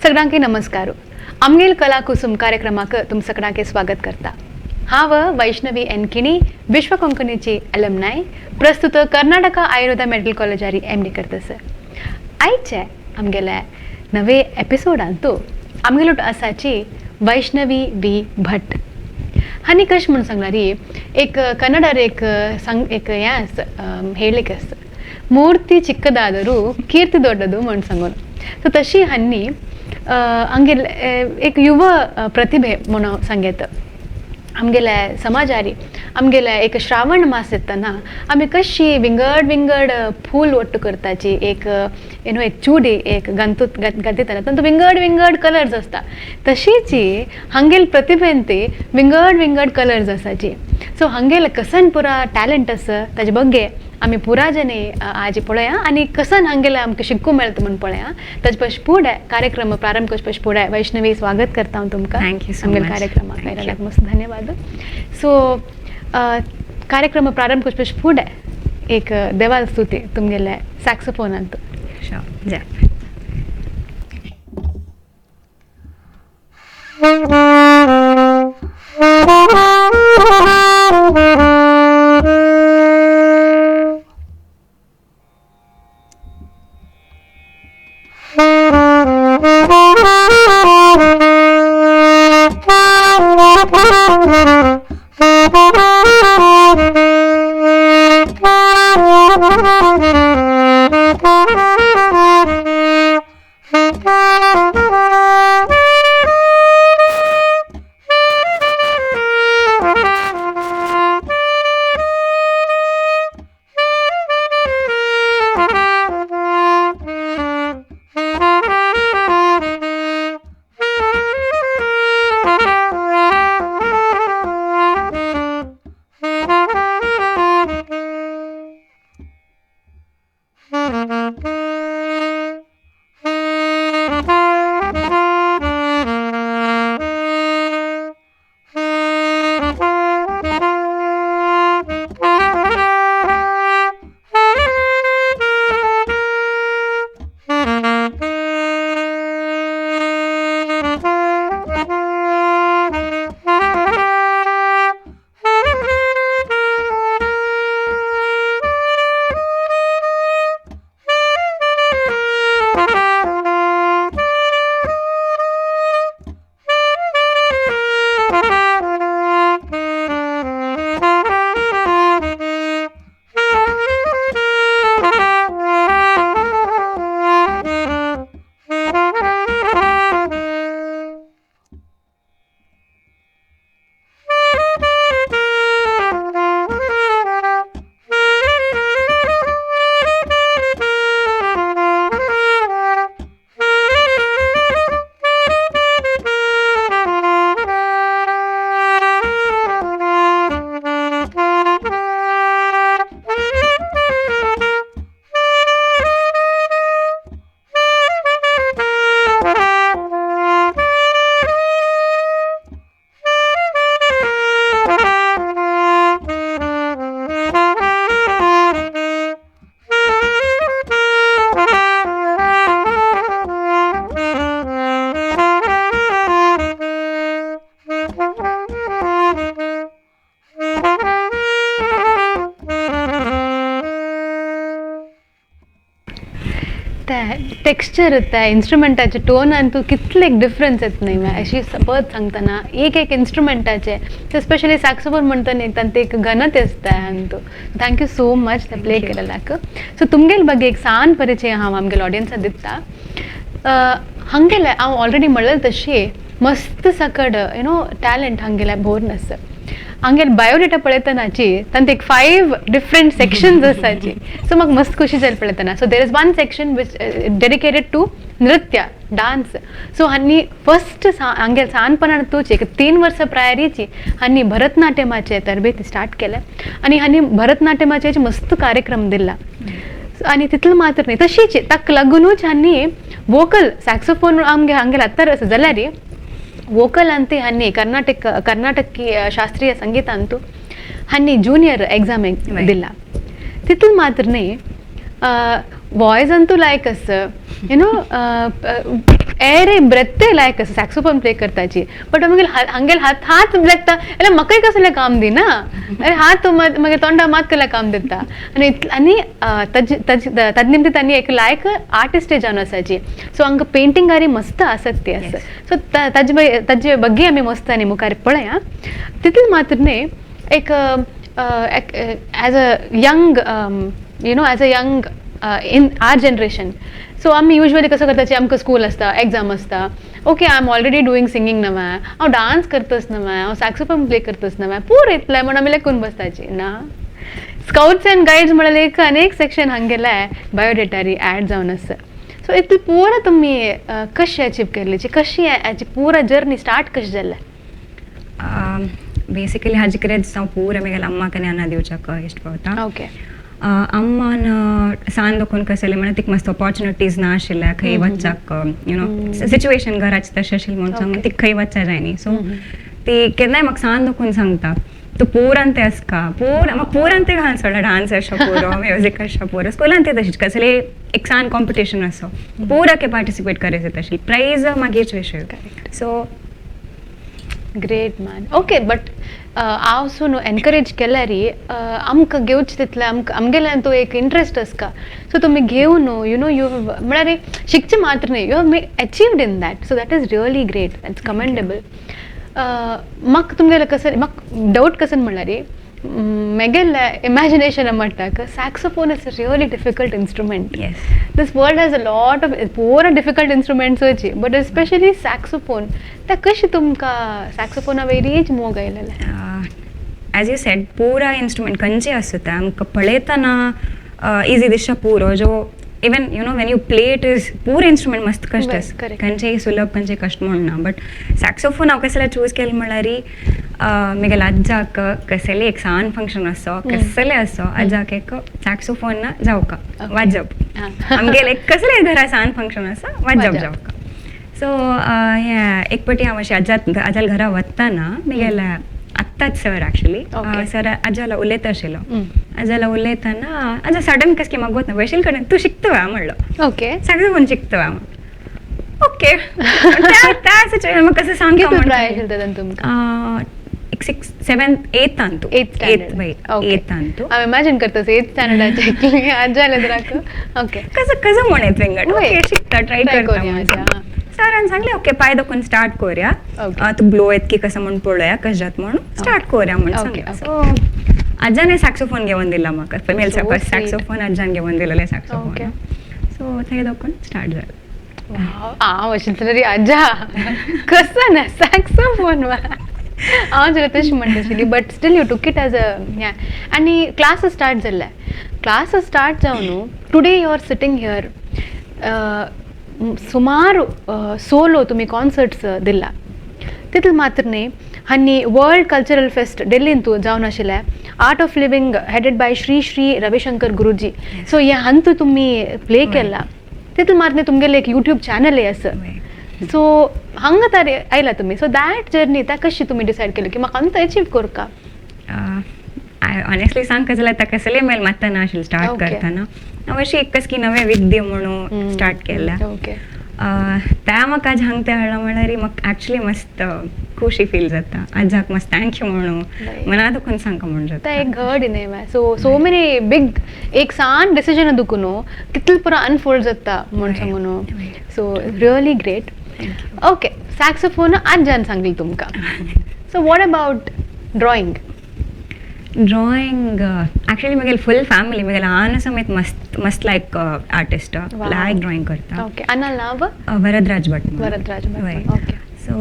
सगळ्यांक नमस्कार. आमगेल कला कुसुम कार्यक्रमाक तुम सगळ्यांके स्वागत करता. हांव वैष्णवी एन किणी, विश्व कोंकणीची अलमनाय, प्रस्तुत कर्नाटका आयुर्वेदा मेडिकल कॉलेजारी एम डी करता सर. आयचे आमगेले नवे एपिसोडांतू आमगेलो आसाची वैष्णवी वी भट. हांणी कशें म्हूण सांगलारी, एक कन्नडार एक सांग एक हें आसा, ಹೇಳಲಿಕ್ಕೆ आसा, ಮೂರ್ತಿ ಚಿಕ್ಕದಾದರೂ ಕೀರ್ತಿ ದೊಡ್ಡದು म्हण सांगून. सो तशी हांणी आमगेले एक युव प्रतिभे म्हणून सांगेत. आमगेले समाजारी आमगेले एक श्रावण मास येतना आमी कशी विंगड विंगड फूल ಒಟ್ಟು करताची, एक you know एक चुडी एक गंतूत घालतना तातूंत विंगड विंगड कलर्स आसता, तशीच हांगेल प्रतिभेन ती विंगड विंगड कलर्स आसाची. सो हांगेल कसन पुरा टॅलंट आसा ताजे बग्गे आमी पुरा जने आज पळया आनी कसन हांगेले आमकां शिकूंक मेळटा म्हूण पळया. ताजे पयशे फुडें कार्यक्रम प्रारंभ करचे पयशे फुडें वैष्णवी स्वागत करता हांव तुमकां. Thank you so आमगेले much. कार्यक्रमाक Thank you. आयिल्ल्याक मस्त धन्यवाद. सो कार्यक्रम प्रारंभ करचे पयशे फुडें एक देवाल स्तुती तुमगेले सॅक्सोफोनांत. Sure. Yeah. Texture त्या इन्स्ट्रुमेंटाचे टोन आनी तूं कितले एक डिफरन्स येता न्ही अशी पद सांगतना एक एक इन्स्ट्रुमेंटाचे, स्पेशली सॅक्सोफोन म्हणटा न्ही तांचे एक घनत आसता. आनी तूं thank you so much ते प्ले केलेल्याक. सो तुमगेले ಬಗ್ಗೆ एक सान परिचय हांव आमगेले ऑडियन्साक दिता. हांगेले हांव ऑलरेडी म्हणलें तशी मस्त सकड you know talent हांगेले भोरून आसा. हांगेले बायोडेटा पळयतनाची तांचे एक 5 डिफरंट सेक्शन्स आसाची. सो म्हाका मस्त खुशी जाली पळयतना. So there is one section which dedicated to नृत्य, डान्स. सो हांणी फर्स्ट हांगेले सानपणांतूच एक 3 वर्सां प्रायरीची हांणी भरतनाट्यमाचे तरबेती स्टार्ट केले आनी हांणी भरतनाट्यमाचे मस्त कार्यक्रम दिला. आनी तितले मात्र न्ही, तशीच ताका लागुनूच हांणी वोकल सॅक्सोफोन आमगे हांगेले आत्तार आसा जाल्यार वोकल अंते हांणी कर्नाटकी शास्त्रीय संगीत अंतू हांणी ज्युनियर एग्जाम दिला. तितले मात्र न्ही, ವಾಯ್ಸ್ ಅಂತೂ लायक आस, you know, air ब्रेथय लायक आसा सॅक्सोफोन प्ले करताची, बट मागीर हांगेले हात हात लागता जाल्यार म्हाकाय कसलें काम दिना, आरे हात मागीर तोंडा मात कसलें काम दिता. आनी आनी तज तज तज निमती तांणी एक लायक आर्टिस्टय जावन आसाची. सो हांकां पेंटिंगारी मस्त आसक्ती आसा. सो ताजे ताजे ಬಗ್ಗೆ आमी मस्त आनी मुखार पळया. तितलें मात्र न्हय, एक as a young you know as a young in our generation, so आमी युजली कसो करता, आमकां स्कूल आसता, एग्जाम आसता, okay, I am already doing singing नव्या, हांव डांस करतच नव्या, हांव सॅक्सोफोन प्ले करतच नव्या, पूर येतलें म्हण आमी लेखून बसताची ना. स्काउट्स अँड गायड्स म्हळ्यार एक आनी एक सेक्शन हांगेलें बायोडेटारी ॲड जावन आसा. सो इतलें पुरा तुमी कशें अचीव केल्ली, कशी हाची पुरा जर्नी स्टार्ट कशी जालें? ಬೇಸಿಕಲಿ हाजी ಕ್ರೇಜ್ ನಾವು ಪೂರ ಮೇಗಲ ಅಮ್ಮಕನೆ ಅನ್ನ ದಿವಚಕ ಇಷ್ಟ ಪವತಾ. ಅಮ್ಮನ सान दोखून कसले म्हणल्यार तिका मस्त ऑपॉर्च्युनिटीज ना आशिल्ल्या खंय वच्चाक, you know, situation घराचें तशें आशिल्लें म्हणून सांगून तिका खंय वच्चा जायनी. सो ती केन्नाय म्हाका सान दोखून सांगता, तूं पुरान तें आसका पूर म्हाका पुरान तें घालून सोडला, डांस आसा पुरो, म्युजीक आसा पुरो. स्कुलान तें तशीच कसले एक सान कॉम्पिटिशन आसा पुरा के पार्टिसिपेट करायचं तशी, प्रायज मागीरचे विशय. सो ग्रेट मान. ओके, बट हांव सो न्हू एनकरेज केल्यार आमकां घेवचें तितलें आमकां आमगेल्यान तो एक इंट्रस्ट आसता. सो तुमी घेवन न्हू, you know, you म्हळ्यार शिकचें मात्र न्हय, you have may achieved in that, so that is really great, that's commendable. म्हाका तुमगेलें कसं म्हाका डावट कसं म्हणल्यार, मेगेले इमॅजिनेशन म्हणटा, saxophone is a really difficult instrument. This world has a lot of pura difficult instruments hochi, but especially saxophone. त्या कशी तुमकां सॅक्सोफोना वयरीच मोग आयलेलें? एज you said, पूरा इन्स्ट्रुमेंट खंयचे आसता आमकां पळयतना इजी दिसता पुरो, जो even you know when you play it is पूरा इन्स्ट्रुमेंट मस्त कश्ट आसा. खंयचेय सुलभ, खंयचेय कश्ट म्हूण ना, बट सॅक्सोफोन हांव कसले चूज केलें म्हणल्यार, म्हगेल्या आज्जाक कसलें एक सान फंक्शन आसो, कसलें आसो, आज्जाक एक सॅक्सोफोन ना जावका वाजप. आमगेले एक कसलें घरा सान फंक्शन आसा, वाजप जावका. सो हें एक पटी हांव अशें आज्जा आज्याल घरा वतना म्हगेल्या आत्ताच सर एक्चुली सर आज्याला उलयता आशिल्लो. आज्याला उलयतना आजा सडन कसके म्हाका वतना वैशील कडेन तूं शिकता म्हणलो, सॅक्सोफोन शिकता. ओके, त्या सिच्युएशन म्हाका कसं सांगता कितलो म्हण प्राय आशिल्लो तेन्ना तुमकां? एक six seven eighth Antu. Eighth standard. Eighth eighth Antu. हांव इमॅजिन करता एथ स्टँडर्डाचे आज्जा जाल्यार. ओके. कसं कसं म्हण येत विंगड, ओके, शिकता, ट्राय Try करता करूया म्हण. आजा. सरान सांगलें, ओके, पांय दोखून स्टार्ट करूया, तूं ब्लो येत की कसं म्हण पळोवया कशें जाता म्हणून स्टार्ट करूया म्हण सांगलें. सो आज्याने सॅक्सोफोन घेवन दिला म्हाका female. So first sweet. Saxophone आज्यान घेवन दिलेलें सॅक्सोफोन. सो थंय दोखून स्टार्ट जालें. हांव अशें तरी आज्जा कसं ना सॅक्सोफोन वा हांव जाल्यार तशें म्हणटा आशिल्ली, but still you took it as a हें आनी क्लासीस स्टार्ट जाल्ले. क्लासीस स्टार्ट जावन today you are sitting here, सुमार सोलो तुमी कॉन्सर्ट्स दिला. तितलें मात्र न्ही, आनी वर्ल्ड कल्चरल फेस्ट डेल्लींतू जावन आशिल्लें, art of living headed by Shri Shri Ravishankar Guruji, so हे हांतू तुमी प्ले केला. तितलें मात्र न्ही, तुमगेलें एक युट्यूब चॅनलय आसा. सो हांगा तर आयला तुमी, सो that journey त्या कशी तुमी डिसायड केली की म्हाका अंत अचीव करका? ऑनेस्टली सांगका जाल्यार ताका कसले मेल मात्ता ना आशिल्लें स्टार्ट करतना. हांव अशी एक कसकी नवें विद्य म्हणून स्टार्ट केल्लें. त्या म्हाका आज हांगा ते हाडला म्हणल्यार म्हाका एक्चुली मस्त खुशी फील जाता. आजाक मस्त thank you म्हणून मना दुखून सांगका म्हूण ते जाता. एक घड न्ही, सो सो मेनी बिग एक सान डिसिजन दुखून कितले पुरो अनफोल्ड जाता म्हूण सांगू न्हू. So really great. Thank you. Okay, saxophone आज्यान सांगली तुमकां, so what about drawing? Drawing actually म्हगेले फुल फॅमिली, म्हगेले आन समेत मस्त मस्त लायक आर्टिस्ट, लायक ड्रॉइंग करता. ओके, आना नाव? वरदराज भट म्हणून. वरदराज भट. वय. सो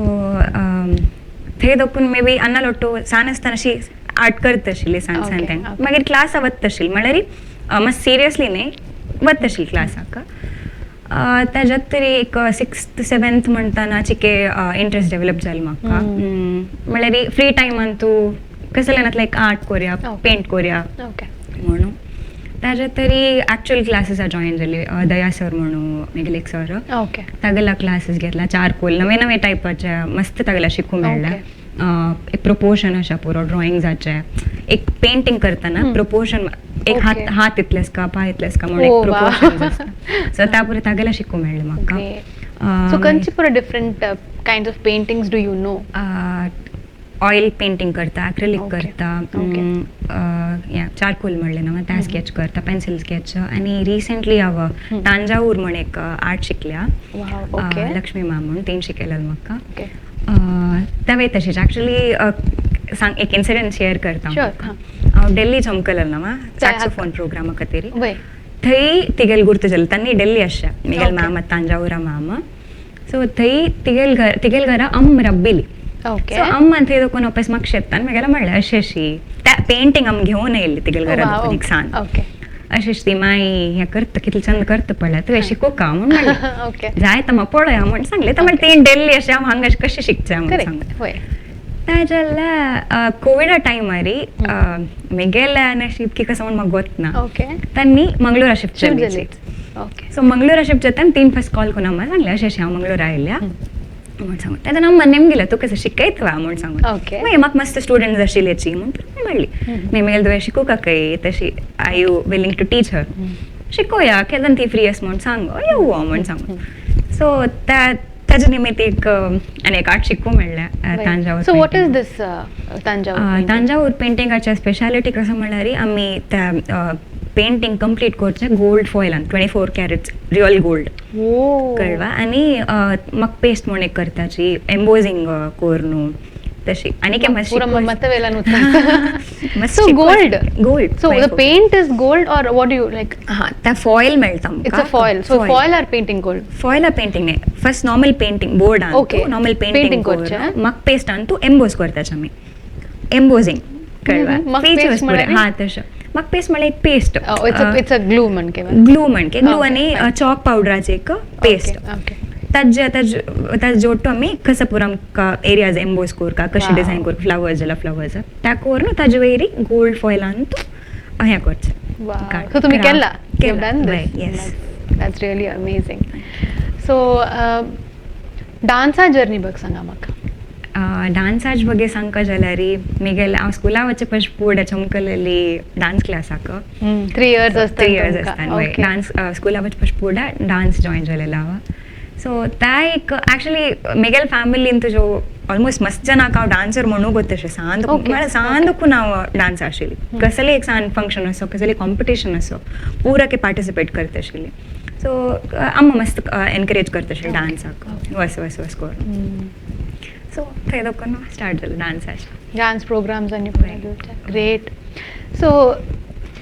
थंय दोखून मे बी अन्ना लोट्टू सान आसतना अशी आर्ट करत आशिल्ली सान सान. तें मागीर क्लासा वता आशिल्ली, म्हणल्यार मातशें सिरियसली न्ही, वता आशिल्ली क्लासाक. ताज्यात तरी एक सिक्स्थ सेवन्थ म्हणटाना चिके इंट्रस्ट डेवलप जालो म्हाका. म्हणल्यार फ्री टायमान तूं कसलें ना लायक आर्ट कोरया, पेंट कोरया म्हणून. ताज्या तरी एक्चुअल क्लासीस जॉईन जाली, दया सर म्हणून म्हगेले एक सर, तागेला क्लासीस घेतला. चारकोल नवे नवे टायपाचे मस्त तागेला शिकूंक मेळ्ळें. एक प्रोपोर्शन आसा पुरो ड्रॉइंग्साचे, एक पेंटींग करतना प्रोपोर्शन एक हात हात इतलेस का, पाय इतलेस का म्हणून एक प्रोपोर्शन्स आसता. सो त्या पुरो तागेलें शिकूंक मेळ्ळें म्हाका. सो खंयचे पुरो different kind of paintings do you know? Oil painting करता, एक्रिलिक करता, चारकोल म्हणलें ना त्या स्केच करता, पेन्सिल स्केच. आनी रिसेंटली हांव तांजावूर म्हण एक आर्ट शिकल्या, लक्ष्मी मॅम म्हूण, तेणी शिकयलें म्हाका. तेवूय तशीच. ॲक्च्युली सांग, एक इन्सिडंट शेअर करता. हांव डेल्ली चमकलें ना सॅक्सोफोन प्रोग्रामा खातीर, थंय तिगेल गुर्त जालें. तांणी डेल्ली आसच्या मिगेल मॅम, तांजावूरा मॅम. सो थंय तिगेल घरा अम्म रब्बिली. सो अम्मान थंय दोकोन वापस म्हाका शेतान म्हागेलें म्हणलें, अशें अशी त्या पेंटींग आम घेवन येयल्ली तिगेल घरा दोकोन एक सान. अशें ती माई हें करता, कितलें चंद करता पळय, तुवें शिकोवका म्हूण म्हणलें. जाय तर म्हाका पळया म्हूण सांगलें. तर म्हणलें तेणी डेल्ली अशें हांव हांगा कशें शिकचें म्हूण सांगलें. ताजें जाल्यार कोविडा टायमार म्हगेलें नशीब की कसो म्हूण म्हाका गोत ना, तांणी मंगळूरा शिफ्ट जाली. सो मंगळूरा शिफ्ट जाता तीन फर्स्ट कॉल करून म्हाका सांगलें, अशें अशें हांव मंगळूरा आयल्या म्हूण सांगून. तेन्ना हांव मन्नेम गेलें, तूं कसो शिकयत वा म्हूण सांगून. मागीर म्हाका मस्त स्टुडंट्स आशिल्ल्याची म्हूण म्हणली, मागीर म्हगेलें तुवें शिकोवका काय तशी, are you willing to teach her, शिकोया केन्ना ती फ्री आसा म्हूण सांग, येवं हांव म्हूण सांगून. सो त्या ताजे निमित्त एक आनी एक आर्ट शिकूंक मेळ्ळें, Thanjavur. So what is this Thanjavur? Thanjavur पेंटिंगाचे speciality कसो म्हणल्यार आमी त्या पेंटींग कंप्लीट करचें गोल्ड फॉयलान, 24 कॅरेट्स रियल गोल्ड कळवा. आनी म्हाका पेस्ट म्हूण एक करताची एम्बोजींग करून तशी. आनी काय So gold. Gold. So the paint is gold or what do you like? हा, त्या फॉयल मेळटा. It's a foil. So foil or painting gold? Foil or painting न्ही, फर्स्ट नॉर्मल पेंटींग बोर्ड आहा, नॉर्मल पेंटींग करचें, म्हाका paste आनी तूं emboss करताच आमी, एम्बोजींग कळवा. हा तशें म्हाका पेस्ट म्हळ्यार एक पेस्ट, it's a glue म्हणके, ग्लू म्हणके, ग्लू आनी चॉक पावडराचे एक पेस्ट. ताजे ताजे जोडटो आमी कसं पुरो आमकां एरियाज एम्बोज करका, कशें डिजायन करका, फ्लावर्स जाल्यार फ्लावर्स त्या करून ताजे वयर गोल्ड फॉयलान तूं हें करचें. सो तुमी केला? Yes, that's really amazing. So डान्सा जर्नी बघ सांगा म्हाका. डान्साच बगे सांगका जाल्यार म्हगेलें हांव स्कुला वचचे पयलीं पुढे चमकलेली डान्स क्लासाक 3 इयर्स आसता. 3 इयर्स आसतना डान्स स्कुला वचचे पयलीं पुढे डान्स जॉयन जालेलो हांव. सो त्या एक एक्चुअली म्हगेले फॅमिलीन तुजो ऑलमोस्ट मस्त जाणांक हांव डान्सर म्हणूंक गोत तशें सान म्हळ्यार सान दुखून हांव डान्स आशिल्ली. कसलें एक सान फंक्शन आसो, कसलें कॉम्पिटिशन आसो, पुरा के पार्टिसिपेट करता आशिल्ली. सो आम्मा मस्त एनकरेज करता आशिल्ली डान्साक, वस वस वस करून. सो थंय दोकोन स्टार्ट जालें डान्साचें, डान्स प्रोग्राम्स आनी ग्रेट. सो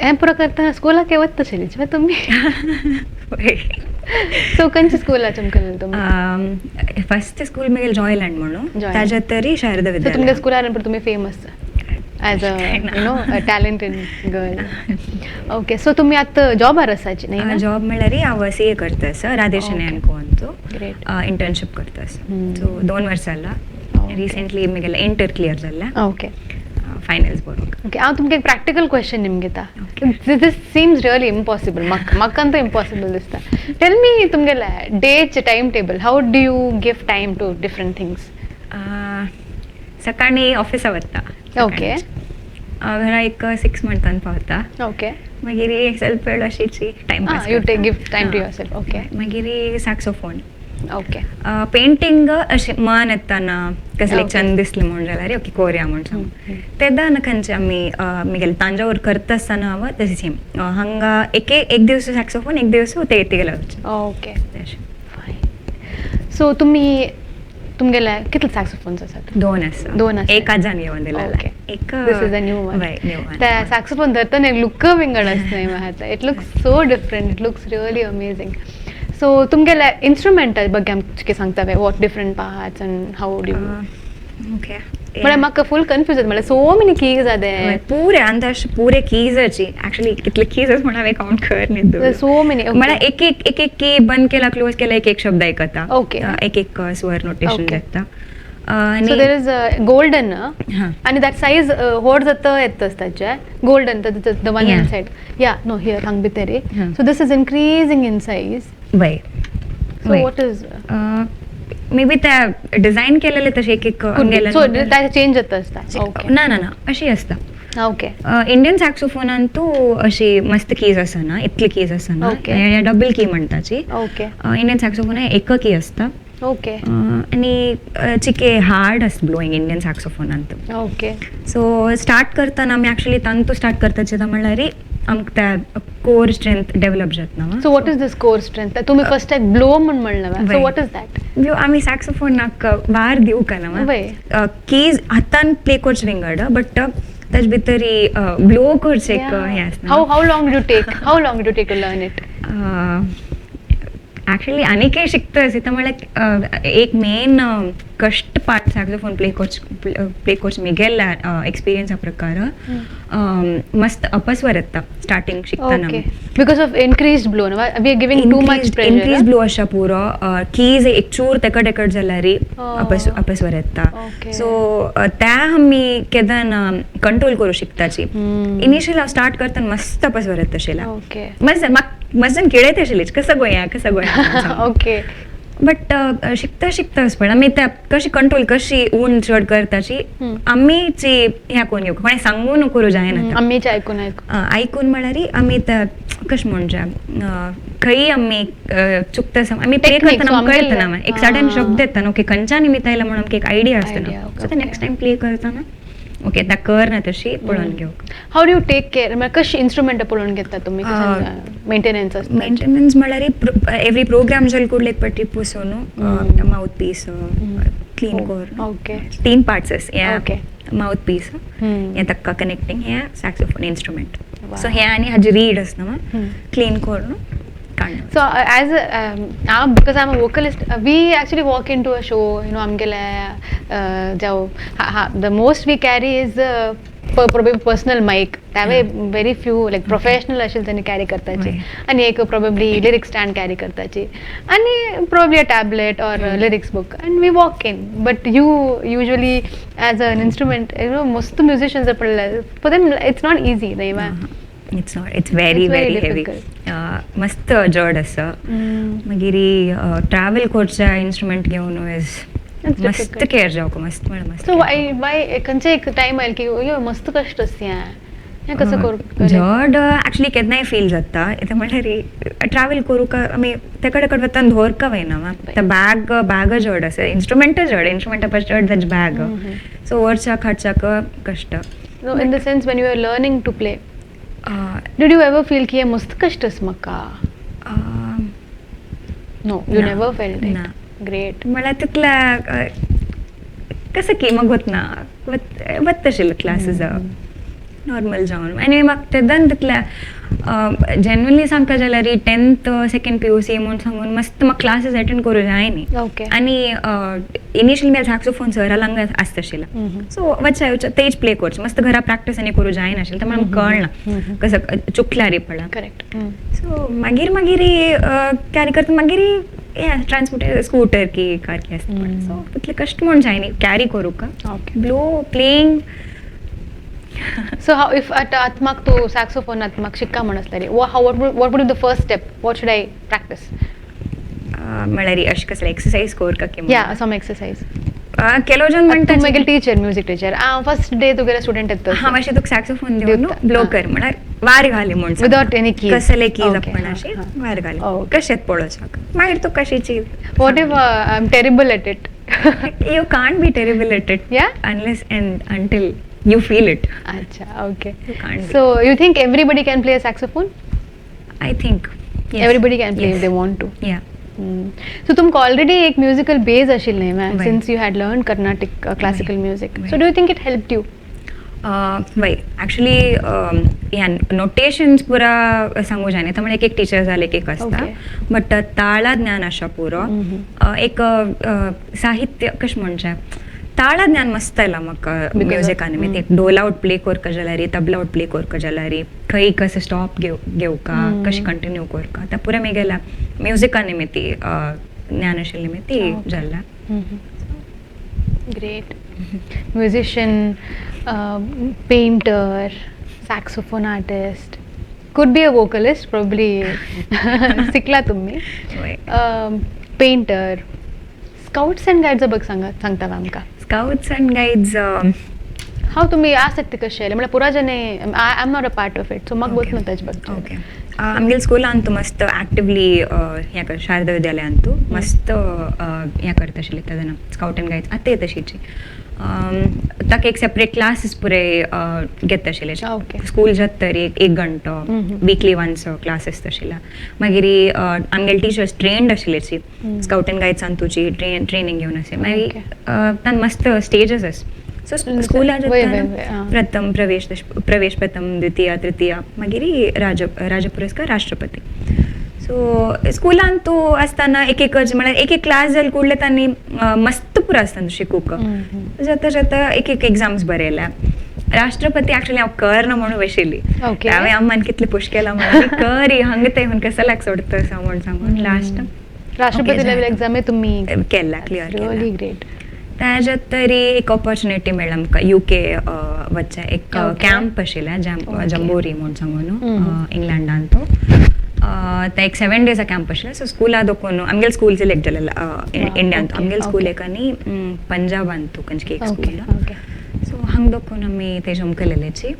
हें पुरो करतना स्कुलाक वता आशिल्ली तुमी? सो खंयच्या स्कुला चमकलें तुमी? फर्स्ट स्कूल म्हगेलें जॉयलँड म्हणून, ताज्या तरी शारदा विद्यालय. तुमच्या स्कुलान तुमी famous as a you know talented girl. Okay, so तुमी आतां जॉबार आसाची न्ही? जॉब म्हणल्यार हांव सी ए करता आसा, राधेश एंड को अंतू इंटर्नशीप करता आसा. सो 2 वर्सां जाला. रिसेंटली म्हगेलें इंटर क्लियर जाल्लें. ओके, फायनल्स बरोवंक. ओके, हांव तुमकां एक प्रॅक्टिकल क्वेश्चन निमगिता. This seems really impossible, म्हाका म्हाका इम्पॉसिबल दिसता. टेल मी तुमगेलें डेचे time table, how do you give time to different things? सकाळीं ऑफिसा वता. ओके, घरा एक 6 मंथान पावता. ओके, मागीर एक सेल्फ वेळ अशीची time pass, you take give time to yourself. Okay, मागीर सॅक्सोफोन. ओके, पेंटींग अशें मन येताना कसलें एक चंद दिसलें म्हूण जाल्यार ओके कोरया म्हूण सांग. तेन्ना खंयचे आमी म्हगेलें तांजावर करता आसतना हांव तशें सेम हांगा एक एक दीस सॅक्सोफोन, एक दीस ते गेले. ओके, तशें फायन. सो तुमी तुमगेले कितले सॅक्सोफोन्स आसात? 2 आसा. 2 आसा. एक आजान घेवन दिलेलें. एक this is a new one. त्या सॅक्सोफोन धरतना एक लुक विंगड आसता म्हाका. It looks so different, it looks really amazing. So तुमगेले इन्स्ट्रुमेंटा ಬಗ್ಗೆ आमकां सांगता what different parts and how do you? Okay, म्हळ्यार म्हाका फूल कन्फ्यूज जाता, म्हळ्यार सो मेनी कीज आहा. पुरे आनी पुरे कीजाची एक्चुअली कितले कीज म्हण हांवें कावंट कर न्ही, सो मेनी. म्हळ्यार एक एक एक एक की बंद केला, क्लोज केला, एक एक शब्द आयकता. ओके, एक एक स्वर नोटेशन जाता. So there is golden आनी that size व्हड जाता येता ताचे golden, the one in side, yeah no here हांग भितर. So this is increasing in size. वय, so what is may be त्या डिझायन केलेले तशें एक एक सो ताचे चेंज जाता आसता. ना ना ना, अशी आसता. ओके. इंडियन सॅक्सोफोनांतू अशी मस्त कीज आसना, इतली कीज आसना. Okay. Double की म्हणटाची. ओके. इंडियन सॅक्सोफोन एक की आसता. ओके. आनी चिके हार्ड आसता ब्लोईंग इंडियन सॅक्सोफोनांत. ओके. सो स्टार्ट करतना आमी एक्चुअली तांतू स्टार्ट करताचे म्हणल्यार आमकां त्या कोर स्ट्रेंथ डेव्हलप जातना. So what is this core strength? तुम्ही फर्स्ट एक ब्लो म्हण म्हणलं, so what is that? आमी सॅक्सोफोनाक वार दिवंक ना, कीज हातान प्ले करचे विंगड, बट ताजे भितर ब्लो करचे एक हें आसता. How long do take, how long do take to learn it? Actually आनीकय शिकता आसता म्हणल्यार एक मेन कश्ट पार्ट सॅक्सोफोन प्ले करचे मिगेल्या एक्सपिरियन्सा प्रकार मस्त अपस्वर येता स्टार्टिंग शिकतना. Because of increase blow, we are giving too much pressure. Increase blow आशा पुरो कीज एक चूर तेकट तेकट जाल्यार अपस्वर येता. सो त्या आमी केन्ना कंट्रोल करूं शिकताची. इनिशियल हांव स्टार्ट करतना मस्त अपस्वर येता आशिल्ला, मस्त मस्त खेळयत आशिल्ली, कसं गोया कसं गोया. ओके. बट शिकता शिकता पण आमी त्या कशी कंट्रोल कशी ऊन चड करताची आमीची ह्या कोण घेवंक कोणें सांगून करूं जायना, आमीच आयकून आयकून म्हळ्यार आमी त्या कशें म्हणजे खंय आमी चुकता आमी प्ले करतना आमकां कळतना एक सर्टन शब्द येता, ओके खंयच्या निमित्त आयला म्हणून आमकां एक आयडिया आसता. सो ते नेक्स्ट टायम प्ले करतना ओके ता कर ना तशी पळोवन घेवंक. How do you take care? म्हळ्यार कशी इन्स्ट्रुमेंट पळोवन घेता तुमी? मेंटेनन्स आसता? मेंटेनन्स म्हळ्यार एवरी प्रोग्राम जाल्यार कुडले एक पाटी पुसून मावथ पीस क्लीन करून. ओके. 3 पार्ट्स आस, हें मावथ पीस, हें ताका कनेक्टींग, हें सॅक्सोफोन इन्स्ट्रुमेंट. सो हें आनी हाजी रीड आसता क्लीन करून. So as because I'm a vocalist, we actually walk into a show, you know, आमगेले the most we carry is probably personal mic. त्यावे very few like professional असेल त्यांनी carry करताची, आणि एक probably lyric stand carry करताची, आणि probably a tablet or a lyrics book, and we walk in. But you usually as an instrument, you know, most musicians are for them it's not easy, नाही मा? It's not, it's very very heavy, मस्त जड आसा. मागीर travel करच्या instrument घेवन is मस्त care जावंक मस्त म्हळ्यार मस्त. सो वाय वाय खंयचे एक टायम आयल की मस्त कश्ट आसता हें कसं करूं जड? एक्चुअली केन्नाय फील जाता. येता म्हणल्यार ट्रॅवल करूंक आमी तेका कडेन वतना दवरका वयना, ते बॅग बॅग जड आसा, इन्स्ट्रुमेंटय जड, इन्स्ट्रुमेंटा परस चड ताजें बॅग. सो व्हरच्याक हाडच्याक कश्ट. In the sense when you are learning to play, did you ever feel की हे मस्त कश्ट आसा म्हाका? No, you never felt it. Great. म्हळ्यार तितल्या कसं की मग वतना वता आशिल्ले क्लासीस नॉर्मल जावन. आनी म्हाका तेन्ना तितल्या जेन्युनली सांगता जाल्यार 10th second PUC म्हूण सांगून मस्त म्हाका क्लासीस एटेंड करूं जाय न्ही. आनी इनिशियली म्हाका सॅक्सोफोन सरा लागून आसता आशिल्ला, सो वच्चा वच्चा तेच प्ले करचें, मस्त घरा प्रॅक्टीस आनी करूं जायनाशिल्लें, तर म्हाका कळना कसं चुकल्यार पडला. करेक्ट. सो मागीर मागीर कॅरी करता मागीर हें ट्रान्सपोर्ट स्कूटर की कार की आसता, सो तितलें कश्ट म्हूण जायना कॅरी करूंक. Blow playing. So how if at आत्माक तू सॅक्सोफोन आत्माक शिक्का म्हण आसलेली, how what would be the first step, what should I practice? म्हळ्यार अशें कसलें एक्सरसाइज करका की? या सम एक्सरसाइज. ಕೆಲವು ಜನ म्हणटा मागीर teacher, music teacher first day तुगेले स्टुडंट येता, हांव अशें तुका सॅक्सोफोन दिवन ब्लो कर म्हळ्यार वार घाली म्हूण, विदाउट एनी कीज, कसले कीज आपण अशें वार घाली कशें पळोवचाक, मागीर तुका कशीची. What if I am terrible at it? You can't be terrible at it, yeah, unless and until you feel it. Acha, okay. You can't. So you think everybody can play a saxophone? I think yes. Everybody can play, yes, if they want to. Yeah. So तुमको already एक musical base आशिल्लें न्ही, since you had learned Carnatic classical music. So do you think it helped you? वय actually ह्या notations पुरा सांगू जायना, तर एक एक टिचर जाले एक एक आसता, बट ताळा ज्ञान आसा पुरो, एक साहित्य कशें म्हणचें ताळा ज्ञान मस्त आयलां म्हाका म्युजिकान. निमित्त एक डोल आवट प्ले करका जाल्यार, तबला आवट प्ले करका जाल्यार, खंय कसं स्टॉप घेवका, कशें कंटिन्यू करका, त्या पुरा म्हगेल्या म्युजिका निमित्त ज्ञान आशिल्लें निमित्त जाल्लां. Great. Musician, painter, saxophone artist, could be a vocalist probably, शिकला तुम्ही, पेंटर, स्काउट्स अँड गायड्स बघ सांगता आमकां. Scouts and guides, हांव तुमी आसक्ती कशी आयले म्हळ्यार पुरा जने I am not a part of it, so म्हाका बोत न्हू ताजे बाबतींत. ओके, आमगेले स्कुलान तूं मस्त एक्टिवली हें कर, शारदा विद्यालयान तूं मस्त हें करता आशिल्ले तेन्ना स्काउट एंड गायड्स आतां तशीची ताका एक सेपरेट क्लासीस पुराय घेता आशिल्ले. स्कूल जाता तरी एक घंटो वीकली वन्स क्लासीस आशिल्ले. मागीर आमगेले टिचर्स ट्रेंड आशिल्लेची स्काउट एंड गायड्सान तुजी ट्रेनिंग घेवन आसले. मागीर तांकां मस्त स्टेजीस आस, सो स्कुला जाता प्रथम प्रवेश, प्रवेश प्रथम, द्वितीय, तृतीय, मागीर राजपुरस्कार, राष्ट्रपती. सो स्कुलान तूं आसतना एक एक म्हळ्यार एक एक क्लास जाले कुडले तांणी मस्त पुरो आसता शिकूंक. जाता जाता एक एक एग्जाम्स बरयल्या. राष्ट्रपती एक्चुअली हांव कर ना म्हणून बशिल्ली. हांवें अम्मान कितले पुश केला म्हणून कर हांगा तें म्हणून कसल्याक सोडटा असां म्हणून सांगून लास्ट राष्ट्रपती लेवल एग्जाम तुमी केला क्लियर. Really great. ताज्या तरी एक ऑपॉर्च्युनिटी मेळ्ळा आमकां युके वचचें, एक कॅम्प आशिल्लें जंबोरी म्हूण सांगून इंग्लंडान. तो ते एक 7 डेज कॅम्प आशिल्लें. सो स्कुला दोकून आमगेले स्कूल सिलेक्ट जालें इंडियान. आमगेले स्कूल एक आनी पंजाबान तूं खंयची एक स्कूल. सो हांगा दोकून आमी ते जम केलेलेची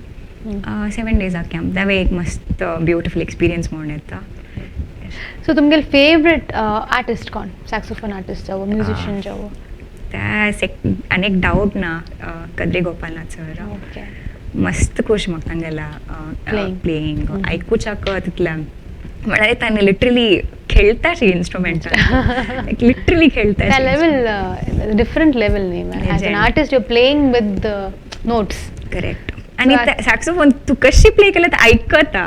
7 डेजा कॅम्प. दावे एक मस्त ब्युटिफूल एक्सपिरियन्स म्हणून येता. सो तुमगेले फेवरेट आर्टिस्ट कोण? सॅक्सोफोन आर्टिस्ट जावं, म्युझिशियन जावं? त्या आनी एक डावट ना, कद्री गोपालनाथ सर. मस्त खुश म्हाका तांगेला प्लेइंग आयकुच्याक तितल्या म्हळ्यार तांणी लिटरली खेळटा शी इन्स्ट्रुमेंट, लिटरली खेळटा. त्या लेवल डिफरंट लेवल न्ही, as an artist you playing with the notes. Correct. आनी सॅक्सोफोन तूं कशी प्ले केल्यार ते आयकता.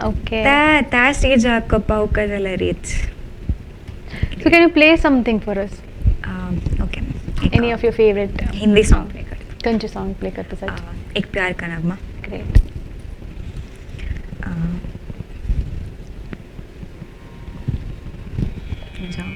ओके, त्या स्टेजाक पावका जाल्यार it's. So can you play something for us? Okay, any of your favourite Hindi song play करता? खंयचे सॉंग प्ले करता? एक प्यार का नगमा. ग्रेट. जाओ.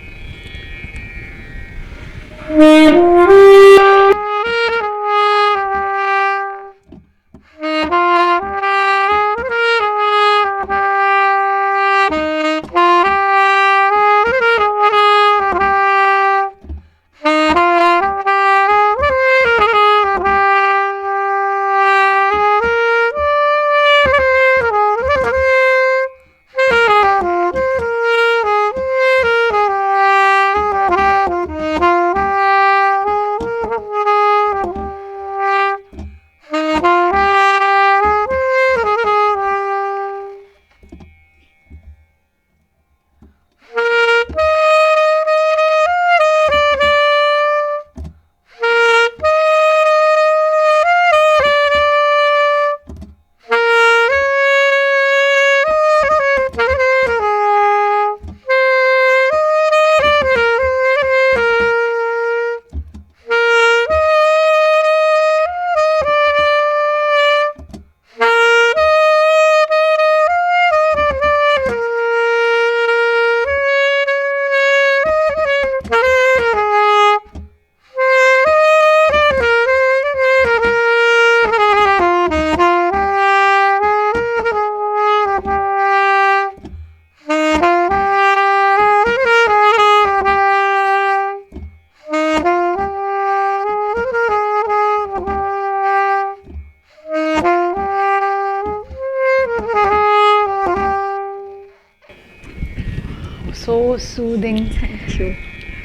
So soothing. Thank you.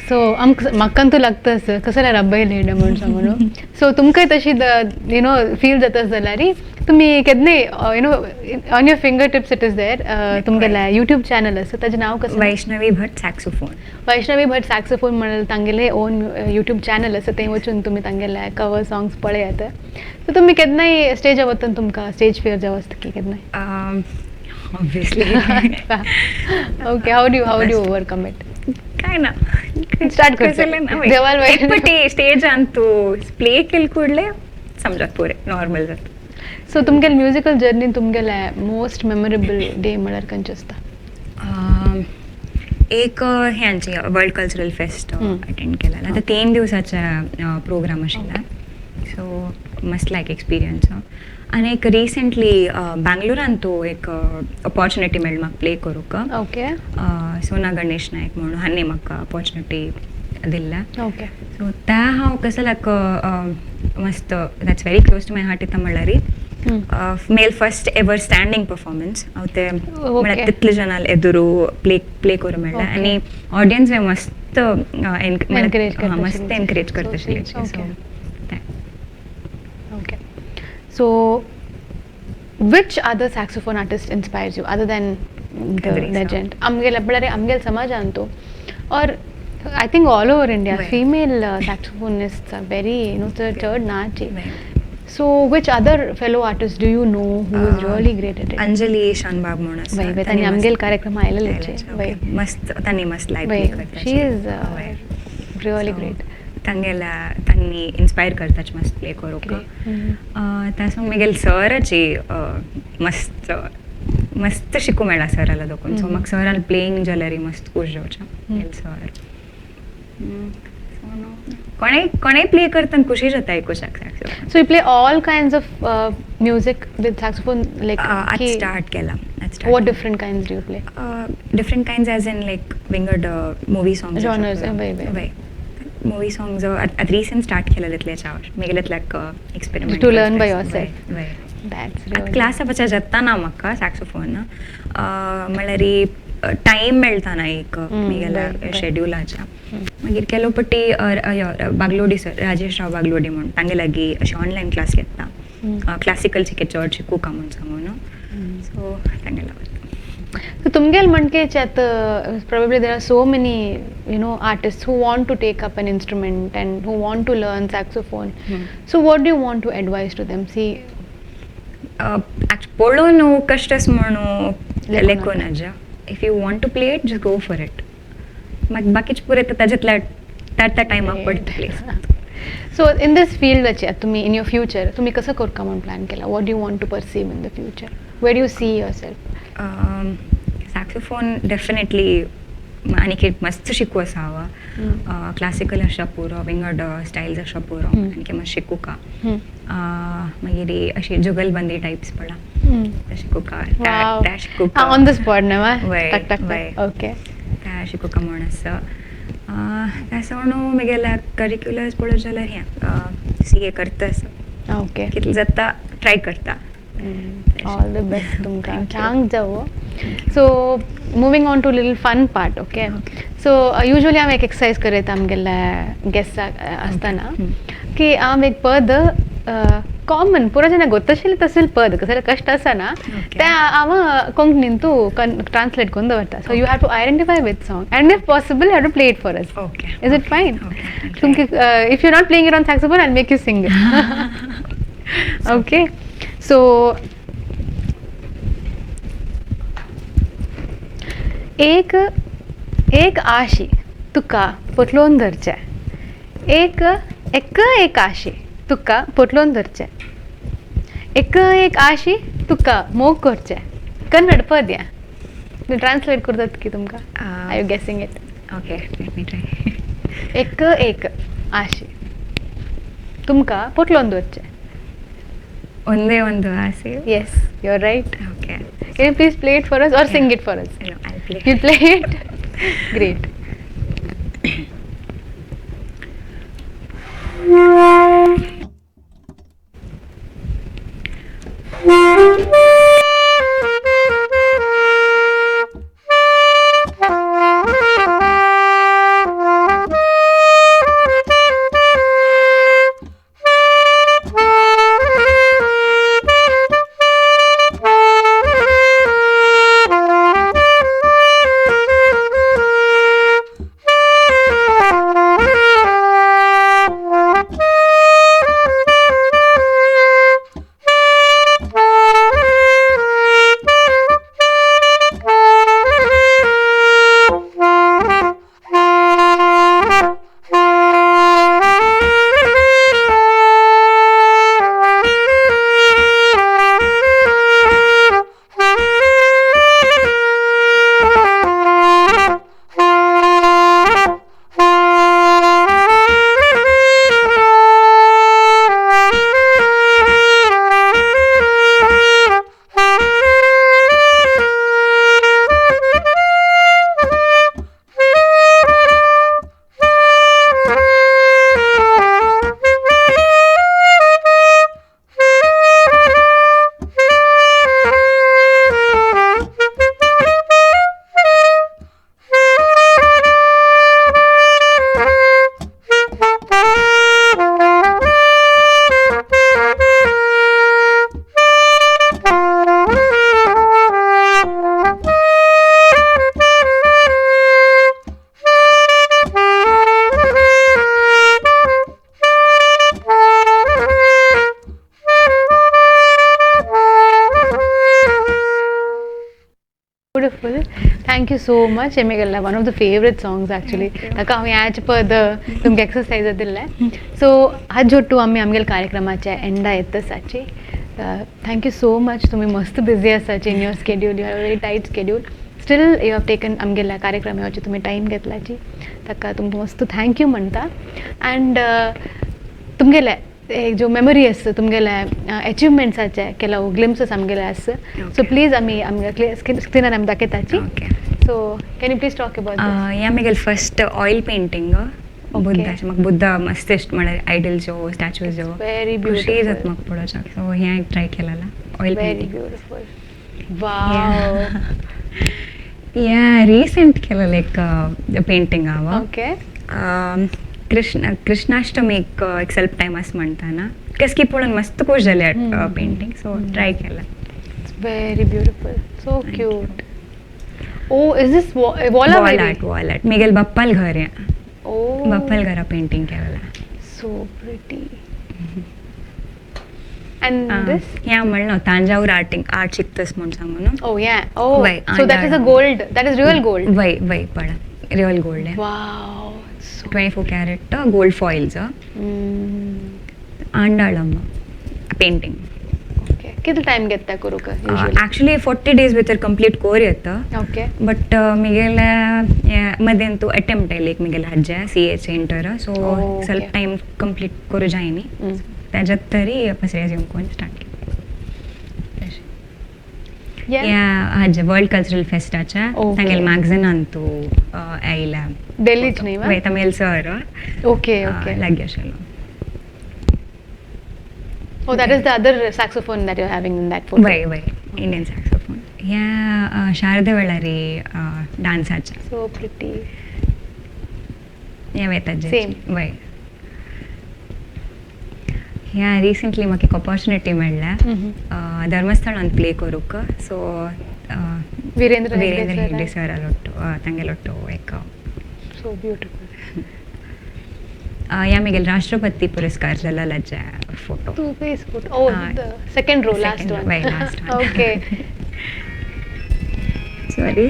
So आमकां म्हाका लागता असं कसं रब्बय लेड म्हणून सांगून. सो तुमकां तशी you know feel जाता जाल्यार तुमी केन्नाय you know on your finger tips it is there. तुमगेलें YouTube channel आसा, ताजें नांव कसं? वैष्णवी भट सॅक्सोफोन. वैष्णवी भट सॅक्सोफोन म्हणून तांगेलें ओन यूट्यूब चॅनल आसा, थंय वचून तुमी तांगेले कवर सॉंग्स पळयात. सो तुमी केन्नाय स्टेजार वतना तुमकां स्टेज फियर जावं आसता की केन्नाय? Obviously. Okay, how do you overcome it? काय ना, स्टार्ट करते स्टेजान तूं प्ले केले कुडले समजात पुरे नॉर्मल जाता. सो तुमगेले म्युजिकल जर्नी तुमगेले मोस्ट मेमोरेबल डे म्हळ्यार खंयचे आसता? एक हें आमची वर्ल्ड कल्चरल फेस्ट अटेंड केला. आतां 3 दिवसाचा प्रोग्राम आशिल्ला. सो मस्त लायक एक्सपिरियन्स. आनी एक रिसेंटली बँगलोरान तो एक ऑपॉर्च्युनिटी मेळ्ळी म्हाका प्ले करूंक. ओके. सोना गणेश नायक म्हणून हांणी म्हाका ऑपॉर्च्युनिटी दिल्ला. ओके. सो त्या हांव कसं लायक मस्त that's very close to my heart इता म्हणल्यार male first ever standing performance हांव ते म्हळ्यार तितले जाणां एदुरू प्ले प्ले करूं मेळ्ळा आनी ऑडियन्स मस्त मस्त एनकरेज करता. Okay. So which other saxophone artist inspires you other than the legend? आमगेल म्हळ्यार आमगेल समाजांतू or I think all over India female saxophonists are very you know चड नाची. So which other fellow artist do you know who is really great at it? Anjali Shanbhag म्हणून आसा. तांणी आमगेल कार्यक्रम आयलेले. मस्त तांणी मस्त लायव्ह प्ले करता. She is really great. तांगेला तांणी इन्स्पायर करताच मस्त प्ले करूंक. तासून मागीर सराची मस्त मस्त शिकूं मेळ्ळा सराला दोकून. सो म्हाका सरान प्लेइंग जाल्यार मस्त खूश जावचें सर. कोणेय कोणेय प्ले करतना खुशी जाता आयकुशाक saxophone. So you play all kinds of music with saxophone like? आतां स्टार्ट केला. What different kinds do you play? Different kinds as in like विंगड movie songs. Genres. Movie songs आतां रिसेंट स्टार्ट केलें तितल्याच्या मागीर लायक experiment to learn by yourself. आतां क्लासा पचा जाता ना म्हाका सॅक्सोफोन म्हणल्यार टायम मेळटा ना एक मागेल्या शेड्युलाच्या. मागीर केलो पट्टी बागलोडी सर राजेश राव बागलोडी म्हूण तांगे लागीं अशें ऑनलायन क्लास घेता क्लासिकल शिके चड शिकूका म्हूण सांगून. सो तांगेला वता. सो तुमगेल म्हणकेच आतां probably there are so many you know artist who want to take up an instrument and who want to learn saxophone. So what do you want to advise to them? See पळोवन कश्टस म्हणून लेखून आजा. If you want to play it just go for it. मागीर बाकीचे पुरे ताजेतल्या त्या त्या टायमाक पडटा place. So in this field तुमी इन your future तुमी कसो करता म्हूण प्लॅन केला? What do you want to perceive in the future? Where do you see yourself? Saxophone definitely आनीक एक मस्त शिकू आसा हांव. क्लासिकल आसा पुरो विंगड स्टायल्स आसा पुरो आनीक मातशें शिकूका. मागीर अशी जुगलबंदी टायप्स पळा ते शिकूका. ते शिकूका ऑन the spot न्हय? ओके. ते शिकूका म्हूण आसा. त्या सोडून म्हगेल्या करिक्युलर्स पळोवप जाल्यार हें सी ए करता आसा. ओके. कितलें जाता ट्राय करता. All the best तुमकां. चांग जावो. So moving on to little fun part. Okay. So usually हांव एक एक्सरसाइज करयता आमगेल्या गेस्टाक आसतना की हांव एक पद कॉमन पुरो जेन्ना गोत्तशिल्लें तसलें पद कसलें कश्ट आसना तें हांव कोंकणीन तूं ट्रान्सलेट करून दवरता. So you have to identify with song and if possible you have to play it for us. Is it fine? तुमकां if you not playing it on saxophone I make you sing. Okay. So एक एक आशी तुका पोटलोवन धरचें. एक एक एक आशी तुका पोटलोवन धरचें. एक एक आशी तुका मोग करचें. कन्नड पद हें ट्रान्सलेट करतात की तुमकां? Are you guessing it? Okay, let me try. एक एक आशी तुमकां पोटलोवन दवरचें. ಒಂದೇ ಒಂದು ಆಸೆ. Yes, you are right. Okay. Can you please play it for us or sing it for us? No, I'll play. You play it? Great. Thank you so much एमेगेल्ला one of the favourite songs actually. ताका हांव ह्याच पद तुमकां exercise दिल्लें. So हाज ಒಟ್ಟು आमी आमगेले कार्यक्रमाच्या Enda येतसाची. Thank you so much. तुमी मस्त बिजी आसाची in your schedule, you have very tight schedule, still you have taken आमगेल्या कार्यक्रम येवचे तुमी टायम घेतलाची, ताका तुमकां मस्त thank you म्हणटा. अँड तुमगेले एक जो मेमोरी आसा, तुमगेले अचिवमेंट्साचे ಕೆಲವು ग्लिम्सस आमगेले आसा, सो प्लीज आमी आमगे स्क्रिनार आमी दाखयताची. So can you please talk about? हें आमगेले फर्स्ट ऑयल पेंटींग बुद्धाचे. म्हाका बुद्ध मस्त इश्ट, म्हळ्यार आयडल्सो, स्टॅच्यूजो. Very खुशी beautiful. जाता म्हाका पळोवच्याक. सो हें एक ट्राय केलेलें ऑयल वेरी पेंटींग. ब्युटिफूल, वाव. हें रिसेंट केलेलें एक पेंटींग हांव. कृष्ण कृष्णाष्टमीक एक सेल्फ टायम आसा म्हणटाना केसकी पळोवन मस्त खूश जालें पेंटींग, सो ट्राय केलें. It's very beautiful, so Thank you. Cute. Oh, is this wall? Wall art, wall art. मिगेल बप्पाल घर हें. Oh. बप्पाल घरा पेंटींग केलेलें. So pretty. And this? हें म्हणलो तांजावर आर्टींग आर्ट शिकतस म्हूण सांगू न्हू. Oh yeah. Oh, Why, so that is a gold. That is real gold. वय वय, पळय, real gold. Wow. So 24 carat gold foils. Andalamma painting. Okay. कितलो टाइम घेता करूक usually? Actually 40 days भितर कंप्लीट कोर येता. बट मिगेले मदेंतू अटेम्प्ट आयले एक मिगेले हाजे C H inter, so self time complete करूं जाय न्ही. ताज्यात तरी रेज्यूम करून स्टार्ट केलें तशें. ह्या हाजे वर्ल्ड कल्चरल फेस्टाच्या तांगेले मॅगझिनान तूं आयला. दिल्लीच न्ही वा? वय, तांगेले सर Okay. लागीं आशिल्लो. Oh, that is the other saxophone that you're having in that photo. वय वय, इंडियन सॅक्सोफोन. ह्या शारदे वेळारी डान्साच्या. So pretty. ह्या वेताचे. Same. वय, ह्या रिसेंटली म्हाका एक ऑपॉर्च्युनिटी मेळ्ळ्या धर्मस्थळान प्ले करूंक, so Virendra Hegde Virendra sir. Hegde सरालोट्टू तांगेलोट्टू एक. So beautiful. ह्या मिगेल राष्ट्रपती पुरस्कार जाल्ल्याचे photo. Two face photo. Oh, the second row, last Second row, one. right, last one. Sorry.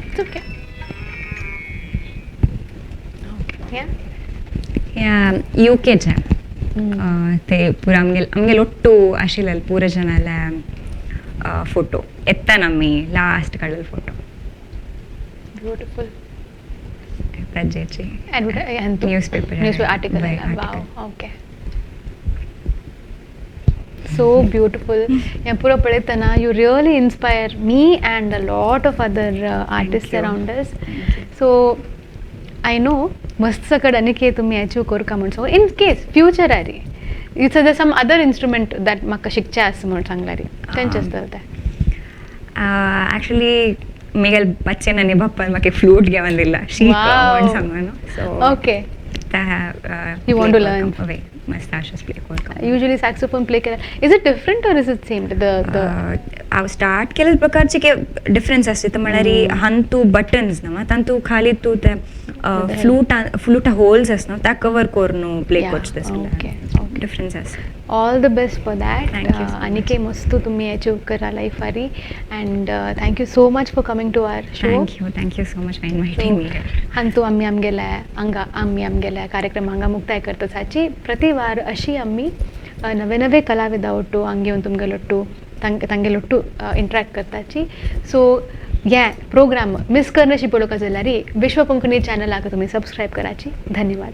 It's okay. Okay. Yeah. ह्या युकेचे ते पुरा आमगेले आमगेले ಒಟ್ಟು आशिल्ले पुरा जनाले फोटो येताना आमी लास्ट काडलेले photo. Beautiful. ताजेची. And Newspaper. Newspaper article. Right, wow. Article. Okay. So beautiful. हें पुरो पळयतना you really inspire me and a lot of other artists you. Around us. Thank you. So I know मस्त सकड आनी तुमी achieve करुका म्हूण. So in case फ्युचरारी it's the some other instrument that म्हाका शिकचें आसा म्हूण सांगल्यारी, खंयचें आसतलें तें? ॲक्च्युली मिगेल बच्चेन आनी बाप्पान म्हाका फ्लूट घेवन दिला, शीक म्हूण सांगू न्हू, so You want to learn? वय, मस्त आशेच प्ले करता. युजली सॅक्सोफोन प्ले केल्यार is it different or is it same, the हांव स्टार्ट केलेले प्रकारचे डिफरन्स आसता, म्हळ्यार हांतू बटन्स ना, तांतू खाली तूं ते फ्लूट फ्लुटा होल्स आसना, त्या कवर करून प्ले करचें तसलें. डिफरन्स आसा. All the best for that. Thank you so much. आनीकय मस्त तुमी अचीव करा लायफारी and thank you so much for coming to our show. Thank you, thank you so much for inviting me. Antu आम्ही आमगेल्या हांगा आम्ही आमगेल्या कार्यक्रम हांगा मुक्ताय करता. प्रति वार अशी आम्ही नवे नवे कलाविदा ಒಟ್ಟು ಹಂಗೆ ಒಂದು ತುಮ್ಗೆಲೊಟ್ಟು ತಂಗೆಲೊಟ್ಟು ಇಂಟ್ರಾಕ್ಟ್ करताची. सो हे प्रोग्राम मिस करनशी पळोवंक जाल्यार विश्व कोंकणी चॅनलाक तुमी सबस्क्रायब कराची. धन्यवाद.